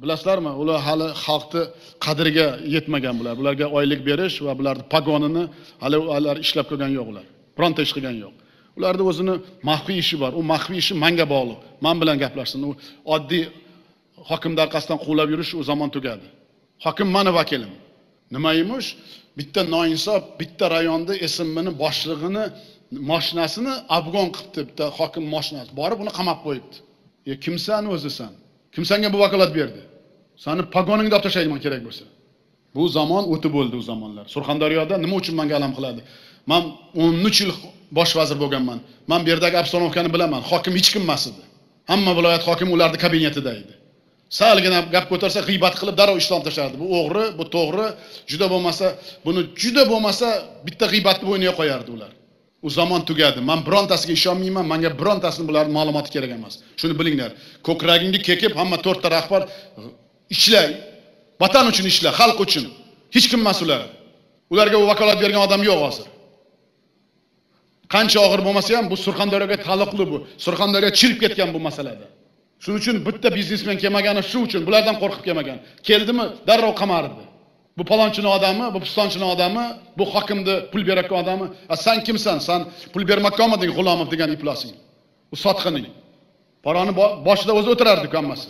Bilasizlarmi, ular hali xalqni qadriga yetmagan bular. Bularga oylik berish va bularni pagonini hali ular ishlab ko'rgan yo'q ular. Bironta ish qilgan yo'q. Ularda o'zini maxfiy ishi bor. U maxfiy ishi menga bog'liq. Men bilan gaplashsin. U oddiy hokimning orqasidan quvlab yurish u zamon tugadi. Hokim meni vakilim. Nima emish? Bitta noinsof, bitta rayonda SMMni boshlig'ini mashinasini obgon qilibdi, bitta hokim mashinasi. Borib uni qamab qo'yibdi. E kimsan o'zisan? Kim senga bu vakolat berdi? Seni pagoningni olib tashlayman kerak bo'lsa. Bu zamon o'tib bo'ldi u zamonlar. Surxondaryoda nima uchun menga alam qiladi? Men 13 yil bosh vazir bo'lganman. Men bu yerdagi obstanovkani bilaman. Hokim hech kim emas edi. Hamma viloyat hokimi ularning kabinetida edi. Salgina gap ko'tarsa g'iybat qilib darrov ishdan tashlardi. Bu o'g'ri, bu to'g'ri, juda bo'lmasa, buni juda bo'lmasa bitta g'iybatni bo'yniga qo'yardi ular. U zamon tugadi. Men birontasiga ishonmayman, menga birontasini bularning ma'lumoti kerak emas. Shuni bilinglar. Ko'kragingni kekib hamma to'rtta rahbar ishla, vatan uchun ishla, xalq uchun. Hech kim emas ular. Ularga u vakolat bergan odam yo'q hozir. Qancha og'ir bo'lmasa ham bu Surxondaryoga taalluqli bu. Surxondaryo chirib ketgan bu masalada. Shuning uchun bitta biznesmen kelmagani shu uchun, bulardan qo'rqib kelmagan. Keldimi, darrov qamardi. Bu palonchini odami, bu pistonchini odami, bu hokimni pul berayotgan odami. A sen kimsan? Sen pul bermoqqa olmading G'ulomov degan iflosing. U sotqining. Paroni boshida o'zi o'tirardi hammasi.